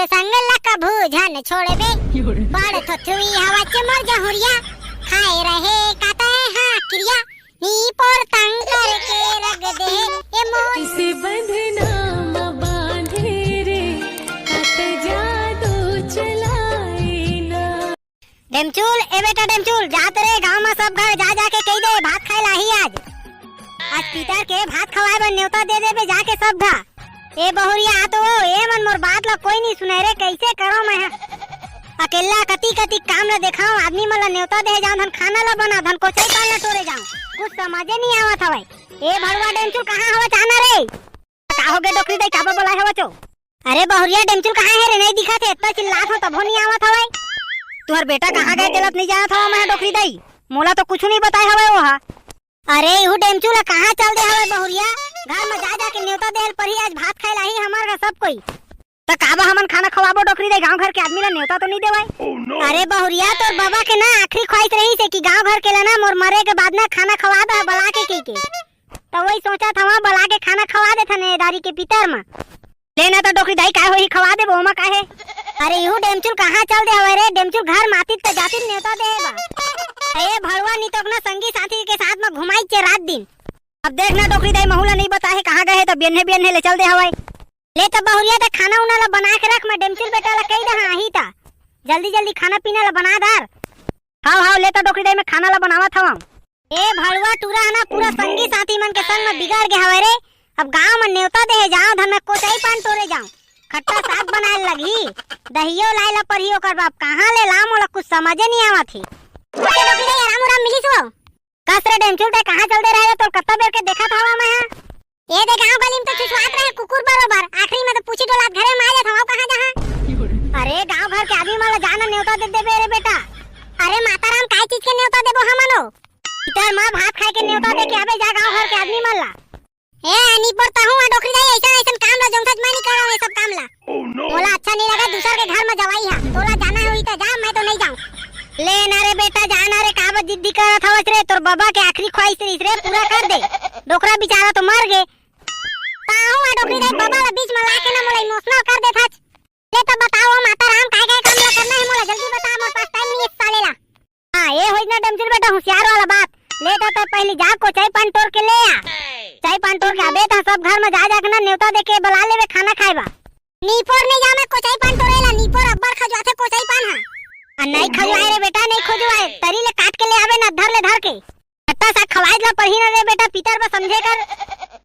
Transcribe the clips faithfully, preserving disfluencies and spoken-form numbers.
संग ल कभू झन छोड़बे। बड़ थोथुई हवच मोर जहुरिया, खाए रहे का तैं हा किरिया। नी पोर तंग करके रख दे ए मोर। इसे बंधना म बांधे रे, कत जादू चलाए ना। डेमचुल, ए बेटा डेमचुल, जा तो रे गांव म सब घर जा जा के कहि दे, भात खाए ला आही आज। आज पितर के भात खवाए बर नेवता दे देबे जाके सब घर। ए बहुरिया, आ तो ओ, ए मन मोर बात ला कोई नहीं सुने रे, कैसे करो मैं ह? अकेला कति कति काम ला देखाओ, आदमी मन ला नेवता दे जाओ, धन खाना ला बना, धन कोचई पान ला टोरे जाओ, कुछ समझे नहीं आवत हवय। ए भड़वा डेमचुल, कहाँ हवच, आना रे? का होगे डोकरी दाई, काबर बोलाए हवच ओ? अरे बहुरिया डेमचुल कहाँ हे रे? नहीं दिखत हे, इतना चिल्लात हो तभो नहीं आवत हवय। तुहर बेटा कहाँ गए तेला तो नहीं जानत हवं मैं डोकरी दाई, मोला तो कुछ नहीं बताए हवय वो हा। अरे इहू डेमचुल कहाँ चल दे हवय बहुरिया, घर में जा जा के नेवता देहल परही, आज भात खाए लाही हमार घर सब कोई। त काबर हमन खाना खवाबो डोकरी दाई, गांव घर के आदमी ला नेवता तो नहीं देवय। अरे बहुरिया तोर बाबा के ना आखिरी ख्वाहिश रहिस हे कि गांव घर के ला ना मोर मरे के बाद ना खाना खवा दे बला के कहि के। त वही सोचत हवं बला के खाना खवा देथन ए दारी के पितर म। ले ना त डोकरी दाई, काय होही, खवा देबो, ओमा काय हे। अरे इहू डेमचुल कहाँ चल दे हवय रे? डेमचुल घर मातित त जातित नेवता दे हे बा। ए भड़वा नी तो अपना संगी साथी के साथ म घुमाई चे रात दिन। अब देख ना डोकरी दाई, महू ला नहीं बताए हे कहाँ गए हे, त बियन्हे बियन्हे ले चल दे हवय। ले त बहुरिया त खाना उना ला बना के रख, मैं डेमचुल बेटा ला कहि दे हवं आही त जल्दी जल्दी खाना पीना ला बना डार। हाव हाव, ले त डोकरी दाई, मैं खाना ला बनावत हवं। ए भड़वा टूरा ह ना पूरा संगी साथी मन के संग म बिगड़ गे हवय रे। अब गांव म नेवता देहे जाओ, धन मैं कोचई पान टोरे जाओ, खट्टा साग बनाए लगही, दहियो लाए ला परही ओकर बाप, कहाँ ले लाम ओला कुछ समझे नहीं आवत हे। ए डोकरी दाई, राम राम मिलिस वो। कस रे डेमचुल, तैं कहाँ चल दे रहे रे? तोर कत्ता बेर के देखत हवं मैं ह। ए दे गांव गली म तो छुछुआत रहे कुकुर बरोबर, आखिरी म तो पूछी डोलात घरे म आ जात हवं, कहाँ जहाँ। अरे गांव घर के आदमी मन ला जाना नेवता दे देबे रे बेटा। अरे माता राम, काय चीज के नेवता देबो हमन ओ? इतर माँ भात खाए के नेवता दे के आबे जा गांव घर के आदमी मन ला। ए नी पोर तहूँ आ डोकरी दाई, ऐसन ऐसन काम ला जौन सच मैं नहीं करव ये सब काम ला। मोला अच्छा नहीं लगा दूसर के घर म जवाई हा। तोला जाना होही त जा, मैं तो नहीं जाऊं। ले ना रे बेटा, जा ना रे, काबर जिद्दी करत हवस रे? तोर बाबा के आखिरी ख्वाहिश रहिस रे, पूरा कर दे। डोकरा बेचारा तो मर गे। ताहू आ डोकरी दाई बाबा ला बीच म ला के ना मोला इमोशनल कर देथच। ले तो बताओ माता राम, काय काय काम ला करना हे, मोला जल्दी बता, मोर पास टाइम नहीं है साले ला। हाँ, ए होइस ना डेमचुल बेटा, होशियार वाला बात। ले तो तैं पहली जा कोचई पान टोर के ले आ। कोचई पान टोर के आबे त सब घर म जा जा के ना नेवता दे के बला लेबे खाना खाए बा। नी पोर नहीं जामे कोचई पान टोरे ला, नी पोर अब्बड़ खजुआथे कोचई पान हा। आ नहीं खजुआए रे बेटा, नहीं खजुआए, तरी ले काट के ले आबे ना, धर ले धर के। खट्टा साग खवाए ला पड़ही ना रे बेटा, पितर बर समझे कर।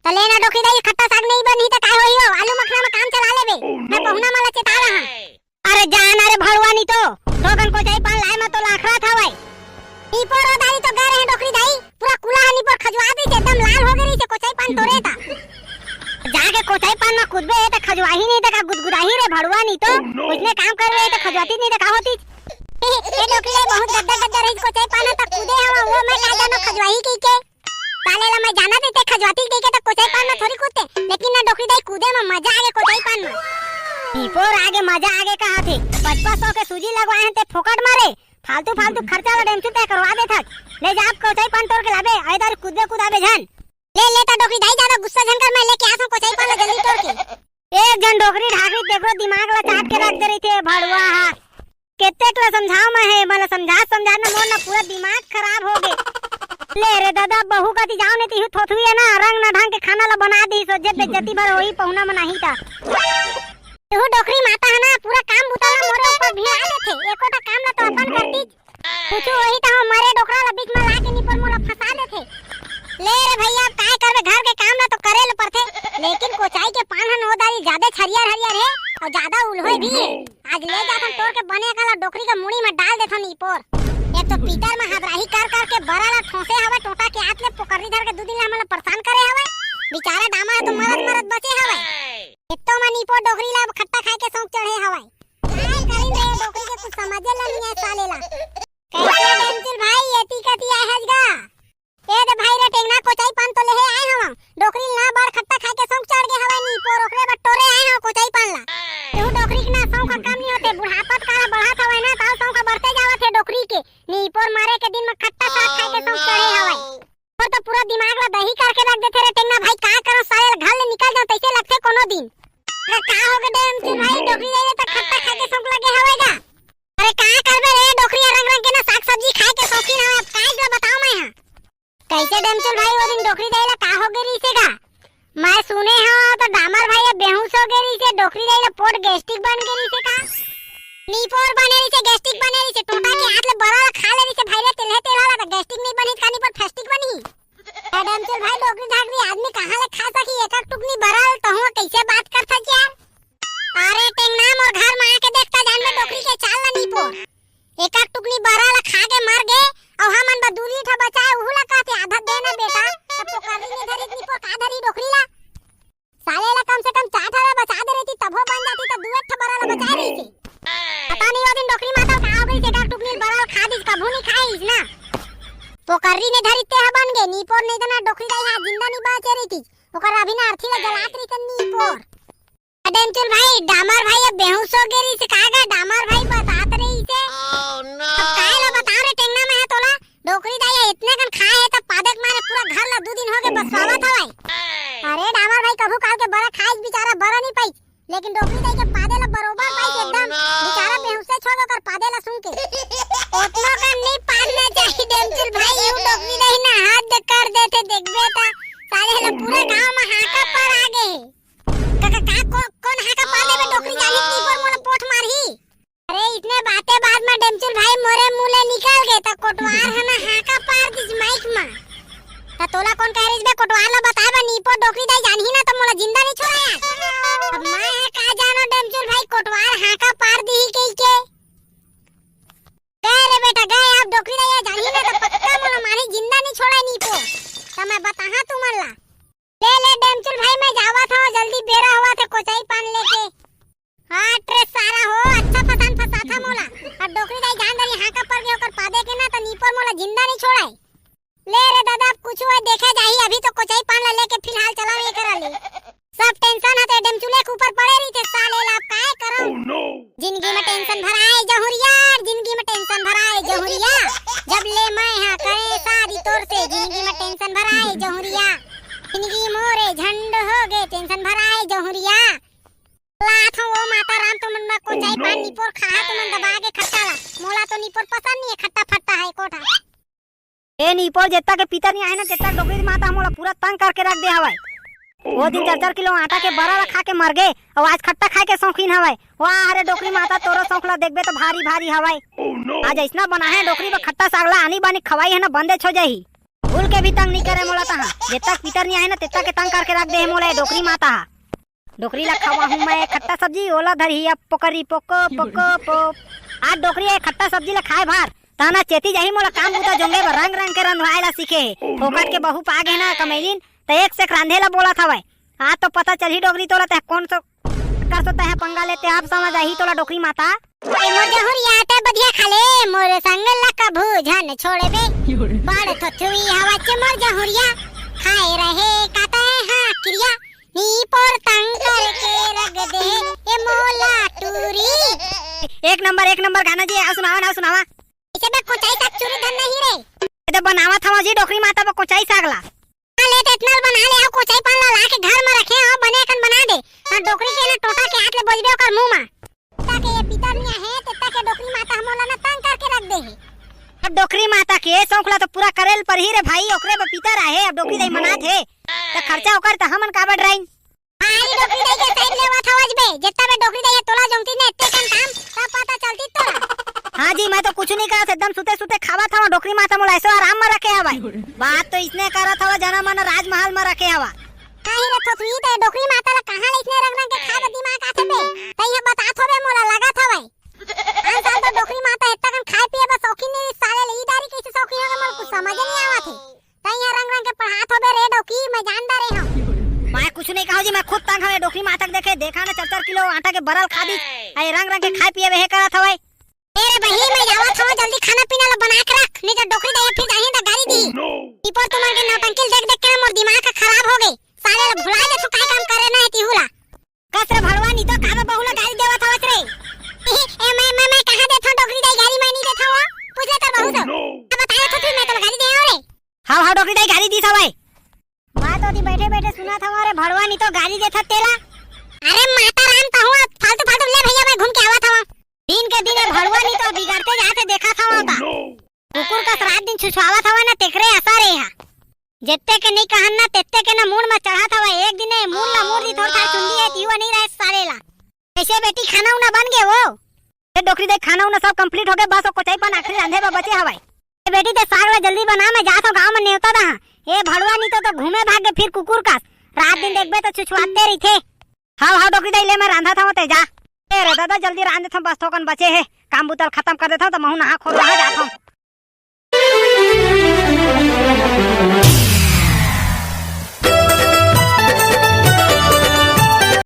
त ले ना डोकरी दाई, खट्टा साग नहीं बनही त काय होही हो, आलू मखना म काम चला लेबे। मैं पहुना मन ला चेता रहा। अरे जा ना रे भड़वा, नी तो थोकन कोचई पान लाए म तो लाखरत हवय। नी पोर ओ दारी तो गए रहे डोकरी दाई, पूरा कुला ह नी पोर खजुआ दिस, एकदम लाल हो गे रहिस हे कोचई पान टोरे त। जाके कोचई पान म कूदबे त खजुआही नहीं त का गुदगुदाही रे भड़वा, नी तो। ओइसने काम करबे त खजुआतिस नहीं त का होतिस। ए डोकरी दाई, बहुत गद्दा गद्दा रहिस कोचई पान त कूदे हवं, वो मैं का जानो खजुआही कहिके। साले ला मैं जानत रहितेंव खजुआतिस कहिके त कोचई पान म थोरी कूदतेंव, लेकिन ना डोकरी दाई कूदे म मजा आगे कोचई पान म। नी पोर आगे मजा आगे कहाथे, पचपन सौ के सूजी लगवाए हन ते फोकट म रे, फालतू फालतू खर्चा ला डेमचुल तैं करवा देथच। ले जा अब कोचई पान टोर के लाबे, अई दारी कूदबे कूदाबे झन। ले ले त डोकरी दाई, जादा गुस्सा झन कर, मैं लेके आथंव कोचई पान ला जल्दी टोर के। एक झन डोकरी ढाकरी तेकरो दिमाग ला चाट के रख दे रहिथे भड़वा हा। केतेक ला समझाओ मैं हे, मला समझात समझात ना मोर ना पूरा दिमाग खराब हो गे। ले रे दादा, बहू कती जाओ नहीं त इहू थोथुई हे ना, रंग ना ढंग के खाना ला बना दिस, सोझे बेइज्जती भर होही पहुना मन आही त। इहू डोकरी माता हे ना, पूरा काम बुता ला मोरे ऊपर भिड़ा देथे, एको टा काम ला तो अपन करतिस। कुछु होही त हम मरे डोकरा ला बीच म ला के नी पोर मोला फंसा देथे। ले रे भैया, अब काय करबे, घर के काम ला तो करे ल परथे, लेकिन कोचई के पान हन ओ दारी जादे हरियर हरियर हे अउ जादा उलहोय भी हे। आज ले जाथन टोर के बने काला डोकरी के मुड़ी म डाल देथन नी पोर। एक तो पितर म हबराही कर कर के बरा ला ठोंसे हवय, टोंटा के आत ले पोकरी धर के दू दिन ले हमन ला परेशान करे हवय। बेचारा डामा ह तो मरत मरत बचे हवय। एक तो म नी पोर डोकरी ला अब खट्टा खाए के शौक चढ़े हवय। काय करिन रे, डोकरी के कुछ समझे ला नहीं आय साले ला। कैसे डेमचुल भाई, एती कती आए हस गा? ए दे भाई रे टेंगना, कोचई पान तो लेहे आए हवं। डोकरी ल ना बड़ खट्टा खाए के शौक चढ़ गे हवय नी पोर, ओकरे बर टोरे आए हवं कोचई पान ला। तेहू डोकरी के ना शौक ह कम नी होते, बुढ़ापत काला बढ़त हवय ना, ताऊ शौक ह बढ़ते जावत हे डोकरी के। नी पोर मरे के दिन म खट्टा साग खाए के शौक चढ़े हवय। मोर तो पूरा दिमाग ला दही करके रख देथे रे टेंगना भाई, का करो साले ल घर ले निकल जाओ तइसे लगथे कोनो दिन। अरे का हो गे डेमचुल भाई, डोकरी दाई ला त खट्टा खाए के शौक लगे हवय गा? अरे का करबे रे, डोकरी ह रंग रंग के ना साग सब्जी खाए के शौकीन हवय। अब का एला बताओं मैं हा? कइसे डेमचुल भाई, वो दिन डोकरी दाई ला का हो गे रहिसे गा? मैं सुने हवं त डामर भाई ह बेहोश हो गे रहिसे, डोकरी दाई ला पोट गैस्ट्रिक बन गे रहिसे का? निपोर बने रहिसे, गैस्ट्रिक बने रहिसे, टोटा के हाथ ले बरा ला खा ले रहिसे भाई रे, तेलहे तेलहा ला त गैस्ट्रिक नइ बनही त का निपोर फैस्टिक बनही? ए डेमचुल भाई, डोकरी झाकरी आदमी कहाँ ले खा सकही, एक एक टुकनी बरा ला तहूँ कइसे बात करथस यार? अरे टेंगना, मोर घर म आके देख त जानबे डोकरी के चाल ला निपोर। एक एक टुकनी बरा ला खा के मर गे, अउ हमन बर दू लीठ बचाए, उहू ला कहथे आधा दे ना बेटा, त पोकरी नइ धरिस निपोर का धरही डोकरी ला? साले ला कम से कम चार ठा ला बचा दे रहितिस, तभो बन जातिस, त दू एक ठा बरा ला बचाए रहितिस। पता नहीं वो दिन डोकरी माता का हो गे, एक एक टुकनी बरा ला खा दिस, कभू नइ खाइस ना। पोकरी नइ धरिस तेहा बन गे, निपोर नइ त ना डोकरी दाई हा जिंदा नइ बाचे रहितिस, ओकर अभी ना अर्थी ला जलात रहितिस निपोर। डेमचुल भाई, डामर भाई ह बेहोश हो गे रहिसे का गा? डामर भाई बतात रहिसे। अब काय ला बताओं रे टेंगना मैं हा तोला? डोकरी दाई ह इतने कन खाए हे त पादे के मारे पूरा घर ला दू दिन हो गे बसवावत हवय। अरे डामर भाई कभू काल के बरा खाइस बिचारा, बरा नइ पाइस, लेकिन डोकरी दाई के पादे ला बरोबर पाइस एकदम। बेचारा बेहोशे हो गे ओकर पादे ला सुन के। ओतनो कन नइ पादना चाही डेमचुल भाई, यू डोकरी दाई ना हद कर देथे, देखबे त साले ला पूरा गांव म हांका पर आ गे हे। का, का, का, को-, कोन हांका पार देबे डोकरी जानी की पर मोला पोठ मारही। अरे, इसने बाते बात में डेमचुल भाई मोरे मुंह ले निकल गे, त कोटवार ह ना हांका पार दिस माइक में। त तोला कोन कहे रहिस बे कोटवार ला बताए बर, निपोर डोकरी दाई जानही ना त मोला जिंदा नइ छोड़य आज। अब मैं ह का जानो डेमचुल भाई कोटवार हांका पार दिही कहिके। गए रे बेटा गए, अब डोकरी दाई ह जानही ना त पक्का मोला मारही, जिंदा नइ छोड़य निपोर। त मैं बताहां तुमन ला। ले, ले, डेमचुल भाई, मैं जावत हंव, जल्दी बेरा होवत हे कोचई पान लेके। हट रे सारा हो, अच्छा फसान फसाथा मोला। अब डोकरी दाई जान डारी हांका पर गे ओकर पादे के ना, त निपोर मोला जिंदा नइ छोड़य। ले रे दादा, अब कुछु होय देखे जाही, अभी तो कोचई पान ला लेके फिलहाल चलव ये करा ले। सब टेंशन ह ते डेमचुले के ऊपर पड़े रहिथे, साले ला अब काय करंव। जिंदगी में टेंशन भराए जहुरिया, जिंदगी में टेंशन भराए जहुरिया। जब ले मैं हा करे शादी तोर से, जिंदगी में टेंशन भराए जहुरिया। जिंदगी मोरे झंड हो गे, टेंशन भराए जहुरिया। लात हो ओ माता राम, तुमन मा कोचई पान निपोर खाहा, तुमन दबा के खट्टा ला। मोला तो निपोर पसंद नइ हे, खट्टा फट्टा हे कोठा। ए निपोर, जेत्ता के पितर नइ आहे ना, तेत्ता के डोकरी माता ह मोला पूरा तंग करके रख दे हवय। ओ दिन चार चार किलो आटा के बरा ला खा के मर गे, अउ आज खट्टा खाए के शौकीन हवय। वाह रे डोकरी माता, तोरो शौक ला देखबे तो भारी भारी हवय। आज अइसना बनाहे डोकरी बर खट्टा साग ला, आनी बानी खवाई हे ना, बंदेच हो जाही। भूल के भी तंग नइ करे मोला तहां, जेत्ता के पितर नइ आहे ना, तेत्ता के तंग करके रख दे हे मोला ए डोकरी माता ह। डोकरी ला खवाहूं मैं खट्टा सब्जी, ओला धरही अब पोकरी पोको, पोको, पो। आज डोकरी ए खट्टा सब्जी ला खाए भार, तना चेती जाही मोला काम बुता जोंगे बर, रंग रंग के रंधवाए ला सीखे हे। फोकट के बहू पा गे ना कमैलिन, त एक से एक रांधे ला बोलत हवय। आज तो पता चलही डोकरी तोला, तैं कोन सो कर सो तैं पंगा लेते, अब समझ आही तोला डोकरी माता। ए मोर जहुरिया ते बधिया खा ले, मोर संग ला कभू झन छोड़बे। बड़ थोथुई हवच मोर जहुरिया, खाए रहे का तैं हा किरिया। निपोर तंग करके रख दे, ए मोला टूरी। एक नंबर, एक नंबर गाना जी, अउ सुनावा ना, अउ सुनावा। इसे बे कोचई साग चुरी धन नहीं रे। ए तो बनावत हवं जी डोकरी माता बर कोचई साग ला। हाँ, ले तो इतना बना ले, अउ कोचई पान ला, ला के घर में रखे हो, बने अकन बना दे। ना डोकरी के ना टोटा के हाथ ले बोलबे ओकर मुंह मा। तेत्ता के ये पितर नइ आहे, तेत्ता के डोकरी माता ह मोला ना तंग करके रख दे हे। अब डोकरी माता के शौक ला तो पूरा करे ल परही रे भाई, ओकरे बर पितर आहे, अब डोकरी दाई मनात हे, त खर्चा ओकर त हमन काबर डराइन? हाँ, ई डोकरी दाई के side लेवत हवस बे, जेत्ता बे डोकरी दाई ह तोला जोंगतिस ना एत्ते कन काम, तब पता चलतिस तोला। हाँ जी, मैं तो कुछु नइ करत, एकदम सुते सुते खावत हवं, डोकरी माता मोला ऐसो आराम म रखे हवय। बात तो इसने करत हवय, जना मन राजमहल म रखे हवय। काहे रे थोथुई, ते डोकरी माता ला कहाँ ले इसने रंग रंग के खाए बर दिमाग आथे बे? तइहा बतात होबे मोला लगत हवय। पाँच साल तो डोकरी माता एत्ता कन खाए पिए बर शौकीन नइ रहिस, साले ले ई दारी कइसे शौकीन होगे, मोला कुछ समझ नइ आवत हे। तइहा रंग रंग के पढ़ात होबे रे डोकी, मैं जान डारे हंव। मैं कुछ नइ कहंव जी, मैं खुद तंग हवं डोकरी माता के देखे, देखा ना चार चार किलो आटा के बरा ल खा दिस, अउ ये रंग रंग के खाए पिए बर हे करत हवय। ए रे बहिनी, मैं जावत हवं, जल्दी खाना पीना ला बना के रख, नइ तो डोकरी दाई ह फिर जाही त गारी दिही। निपोर तुमन के नौटंकी ल देख देख के ना मोर दिमाग ह खराब हो गे। साले ला भुला देथव, काय काम करे ना हे तिहू ला। कस रे भड़वा, नइ तो काबर बहू ला गारी देवत हवस रे? ए, मैं, मैं, मैं कहाँ देथव डोकरी दाई गारी, मैं नइ देथव, पूछ ले तोर बहू से। अब बताए तो फिर मैं तोला गारी दे हवं रे। हाव, हाव, डोकरी दाई गारी दिस हवय। मैं तो ओती बइठे बइठे सुनत हवं रे भड़वा, नइ तो गारी देथस तेला। अरे माता छुछुआवत हवय ना, तेकरे असर ए हा। जेत्ते के नइ कहन ना, तेत्ते के ना मूड़ म चढ़त हवय। एक दिन ए मूड़ ला मूड़ दी, थोर थार चुंदी हे, तिहू नइ रहे साले ला। कइसे बेटी, खाना उना बन गे वो? ए डोकरी दाई, खाना उना सब complete हो गे, बस वो कोचई पान आखिरी रांधे बर बचे हवय। ए बेटी, ते साग ला जल्दी बना, मैं जात हंव गांव म नेवता दहा। ए भड़वा नी तो, तो घूमे भाग गे फिर कुकुर कस। रात दिन देखबे तो छुछुआते रहिथे। हाव, हाव डोकरी दाई, ले मैं रांधत हंव, ते जा। ए रे दादा, जल्दी रांध देथंव, बस थोकन बचे हे, काम बुता ल खतम कर देथंव, त महूं नहा खोर नहा जात हंव।